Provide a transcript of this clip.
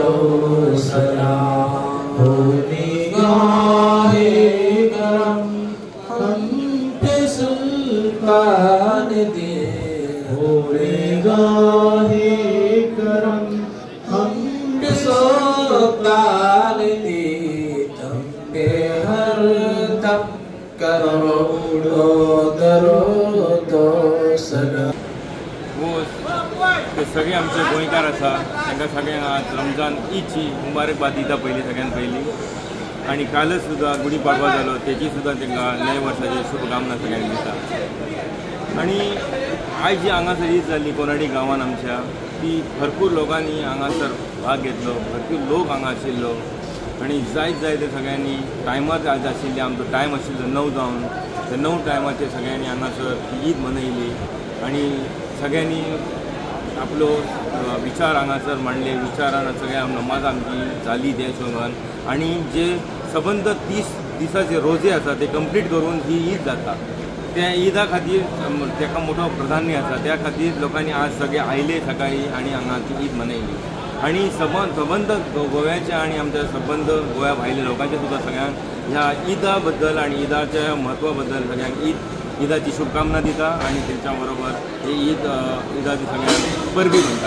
दो सलाम। हो निगाहे करम हम पे सुल्तान दे, हो निगाहे करम हम पे सुल्तान दे। तुम पे हर दम करोड़ों दरूद सलाम। वो ते सगळे आमचे गोंयकार आसा तांकां सगळ्यांक आज रमजान ईदची मुबारकबाद दिता पयलीं सगळ्यान पयलीं। आनी कालच सुद्दां गुडी पाडवा जालो तेची सुद्दां तांकां नव्या वर्साची शुभकामना सगळ्यांक दिता। आनी आयज जी हांगासर ईद जाल्ली कोनाडी गांवान आमच्या, ती भरपूर लोकांनी हांगासर भाग घेतलो, भरपूर लोक हांगा आशिल्लो आनी जायत जाय ते सगळ्यांनी टायमार आज आशिल्ले, आमचो टायम आशिल्लो 9 जावन, ते 9 टायमाचेर सगळ्यांनी हांगासर ईद मनयली आनी सगळ्यांनी आपलो विचार हांगासर मांडले। विचारान सगळ्या नमाज आमची जाली त्या हिशोबान आनी जे सबंद 30 दिसाचे रोजे आसा ते कंप्लीट करून ही ईद जाता। त्या ईदा खातीर ताका मोठो प्राधान्य आसा, त्या खातीर लोकांनी आज सगळे आयले सकाळी आनी हांगाची ईद मनयली। आनी सबंद गोव्याच्या आनी आमच्या सबंद गोव्या भायल्या लोकांच्या सुद्दां सगळ्यांक ह्या ईदा बद्दल आनी ईदाच्या म्हत्वा बद्दल सगळ्यांक ईदाची शुभकामना दिता आनी तेंच्या बरोबर ही ईद ईदाची सगळ्यांक परबी म्हणटा।